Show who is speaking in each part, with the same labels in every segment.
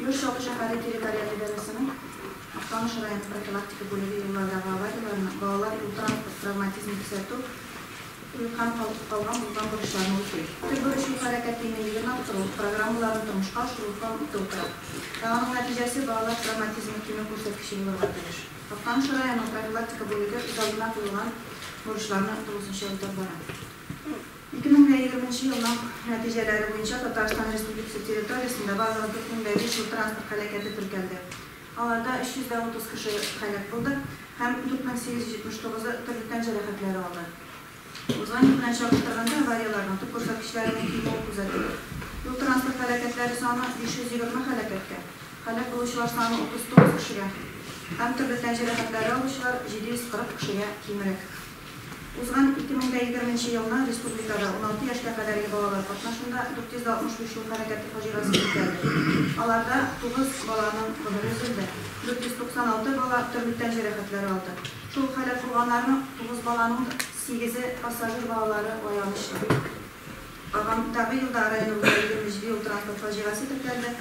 Speaker 1: Яр Чаллы шәһәре территориаль идарәсенең Актаныш районы профилактика бүлеге юллардагы аварияләрне, балалар юл-транспорт травматизмын кисәтү һәм калган булган бурычларны үти. Төп бурыч юл хәрәкәте иминлеген арттыру, программаларын тормышка ашыру һәм үтәү тора. Ә аның нәтиҗәсе балалар травматизмы кимү күрсәткече булырга тиеш. Актаныш районының профилактика бүлеге үз алдына куелган бурычларны тулысынча үтәп бара. 2020 нче елның нәтиҗәләре буенча Татарстан Республикасы территориясендә барлыгы 4005 юл-транспорт һәлакәте теркәлде. Аларда 330 кеше һәлак булды һәм 4879-ы төрле тән җәрәхәтләре алды. Узган ел белән чагыштырганда аварияләрнең төп күрсәткечләренең кимүе күзәтелде. Юл-транспорт һәлакәтләре саны 520 һәлакәткә, һәлак булучылар саны 39 кешегә һәм төрле тән җәрәхәтләре алучылар 740 кешегә кимрәк. Узган 2020 нче елны республикада 16 яшькә кадәрге балалар катнашында 465 юл хәрәкәте фаҗигасе теркәлде. Аларда 9 баланың гомере өзелде, 496 бала төрле тән җәрәхәтләре алды. Шул ук һәлак булганнарның 9 баланың сигезе пассажир балалары аянычлы. Агымдагы елда районыбызда 27 юл-транспорт фаҗигасе теркәлде,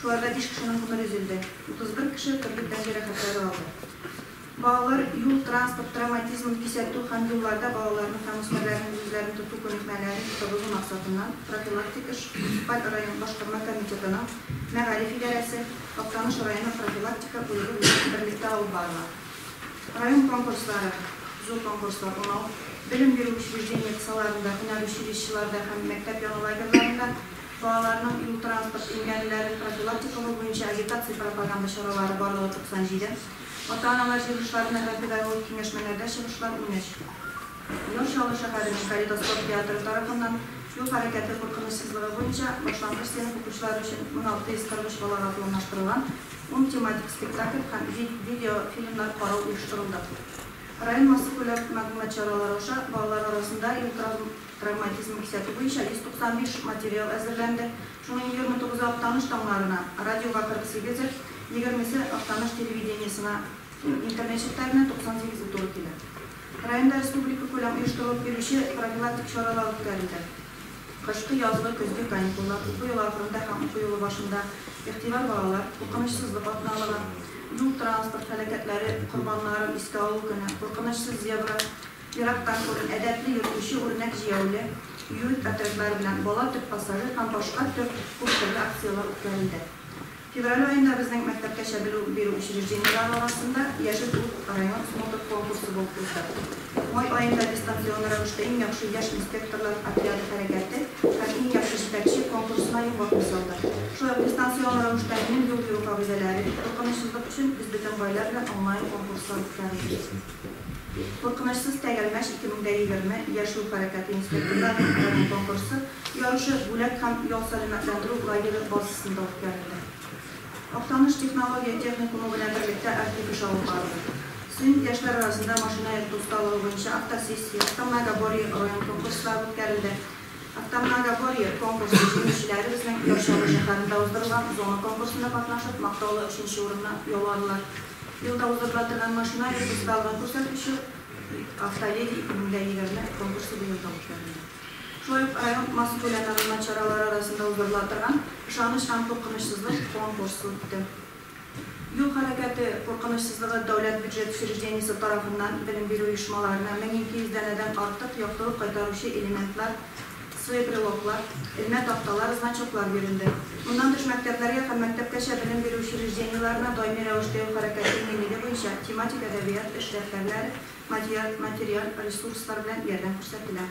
Speaker 1: шуларда биш кешенең гомере өзелде, 31 кеше төрле тән җәрәхәтләре алды. Балалар юл-транспорт травматизмын кисәтү һәм юлларда балаларның һәм үсмерләрнең үз-үзләрен тоту күнекмәләрен торгызу максатыннан профилактик эш муниципаль район башкарма комитетының мәгариф идарәсе, Актаныш районы профилактика бүлеге белән берлектә алып барыла. Район конкурслары, зур конкурслар унау, белем бирү учреждение кысаларында, һөнәр училищеларда һәм мәктәп яны лагерьларында балаларның юл-транспорт имгәнүләрен профилактикалау буенча агитация-пропаганда чаралары барлыгы 97. Ата-аналар җыелышларында һәм педагогик киңәшмәләрдә чыгышлар 13. Яр Чаллы шәһәренең Калейдоскоп театры тарафыннан юл хәрәкәте куркынычсызлыгы буенча башлангыч сыйныф укучылары өчен 1643 балага планлаштырылган ун тематик спектакль һәм видеофильмнар карау оештырылды. Район массакүләм мәгълүмат чаралары аша балалар арасында юл травматизмын кисәтү буенча 195 материал әзерләнде, шуның 29-ы Актаныш таңнарына, радиога 48-е, егермесе Актаныш телевидениесына, интернет челтәренә 98-е туры килә. Районда республикакүләм оештырылып килүче профилактик чаралар үткәрелде. Кышкы, язгы, көзге каникуллар, уку елы ахырында һәм уку елы башында Игътибар, балалар! Куркынычсызлык атналыгы, юл-транспорт һәлакәтләре корбаннарын искә алу көне, Куркынычсыз зебра, Ерактан күрен, әдәпле йөртүче, үрнәк җәяүле, ЮИД отрядлары белән Бала төп пассажир һәм башка төр күп төрле акцияләр үткәрелде. Февраль аенда безнең мәктәпкәчә белү бирү учреждениеләре арасында Яшел ут район смотр-конкурсы булып узды. Май аенда дистанцион рәвештә Иң яхшы яшь инспекторлар отряды хәрәкәте һәм Иң яхшы җитәкче конкурсына йомгак ясалды. Шулай ук дистанцион рәвештә Минем юл йөрү кагыйдәләре, куркынычсызлык өчен без бөтен гаилә белән онлайн-конкурслар үткәрелде. Куркынычсыз тәгәрмәч 2020 яшь юл хәрәкәте инспекторларының район конкурсы ярышы Бүләк һәм ял-сәламәтләндерү лагере базасында үткәрелде. Актаныш технология техникумы белән берлектә актив эш алып барылды. Студент яшьләр арасында машина йөртү осталыгы буенча автосессия, Автомногоборье район конкурслары үткәрелде. Автомногоборье конкурсы җиңүчеләре безнең Яр Чаллы шәһәрендә уздырылган зона конкурсында катнашып, мактаулы өченче урынны яуладылар. Елда уздырыла торган машина йөртү осталыгын күрсәтүче Автоледи 2020 конкурсы быел да үткәрелде. Шулай ук район массакүләм мәгълүмат чаралары арасында уздырыла торган Ышаныч һәм куркынычсызлык конкурсы үтте. Юл хәрәкәте куркынычсызлыгы дәүләт бюджет учреждениесе тарафыннан белем бирү оешмаларына 1200 данәдән артык яктылык кайтаручы элементлар, Свебрелоклар, элмә такталар, значоклар бирелде. Моннан тыш, мәктәпләргә һәм мәктәпкәчә белем бирү учреждениеләренә даими рәвештә юл хәрәкәте иминлеге буенча тематик әдәбият, эш дәфтәрләре, материаль ресурслар белән ярдәм күрсәтелә.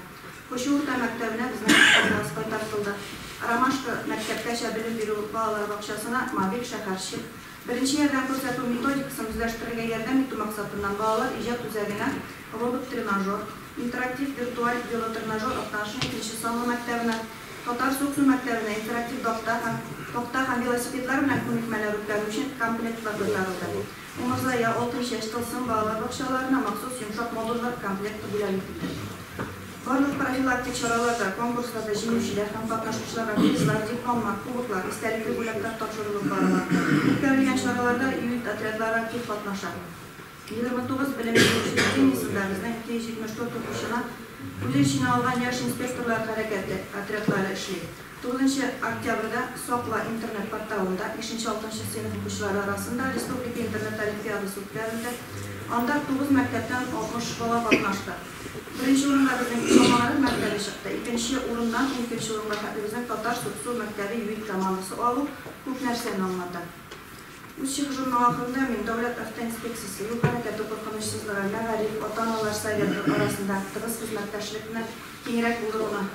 Speaker 1: Пучы урта мәктәбенә безнең атлас кайтартылды. Ромашка мәктәпкәчә белем бирү балалар бакчасына мобиль шәһәрчек, беренче ярдәм күрсәтү методикасын үзләштерергә ярдәм итү максатыннан балалар иҗат үзәгенә робот-тренажер, Интерактив виртуаль велотренажер Актанышның икенче санлы мәктәбенә, Татар Суксу мәктәбенә интерактив такта һәм такта һәм велосипедлар белән күнекмәләр үткәрү өчен комплектлар кайтарылды. Умырзая, Алтынчәч, Тылсым балалар бакчаларына махсус йомшак модульләр комплекты бүләк ителде. Барлык профилактик чараларда, конкурсларда җиңүчеләр һәм катнашучыларга призлар, дипломнар, кубоклар, истәлекле бүләкләр тапшырылып барыла. Үткәрелгән чараларда ЮИД отрядлары актив катнаша. 29 белем бирү учреждениесендә безнең 274 укучыны үз эченә алган яшь инспекторлар хәрәкәте отрядлары эшли. 9 октябрьдә Сакла интернет порталында бишенче-алтынчы сыйныф укучылары арасында республика интернет олимпиадасы үткәрелде. Анда тугыз мәктәптән 60 бала катнашты. Беренче урынга безнең Чалманарык мәктәбе чыкты. Икенче урыннан уникенче урынга хәтле безнең Татар Суыксу мәктәбе ЮИД командасы алу күп нәрсәне аңлата. Үз чыгышымның ахырында мин Дәүләт автоинспекциясе, юл хәрәкәте куркынычсызлыгы, мәгариф, ата-аналар советы арасында тыгыз хезмәттәшлекне киңрәк булдыруны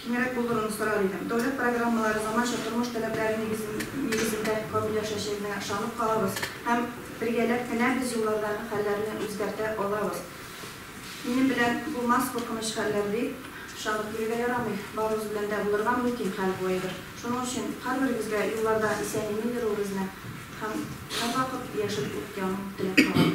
Speaker 1: киңрәк булдыруны сорар идем. Дәүләт программалары заманча тормыш таләпләре нигезендә камилләшәчәгенә ышанып калабыз һәм бергәләп кенә без юллардагы хәлләрне үзгәртә алабыз. Минем белән булмас куркыныч хәлләр дип ышанып йөрергә ярамый. Барыбыз белән дә булырга мөмкин хәл бу әйбер. Шуның өчен һәрберегезгә юлларда исән-имин йөрүегезне һәм һәрвакыт яшел ут януын теләп калам.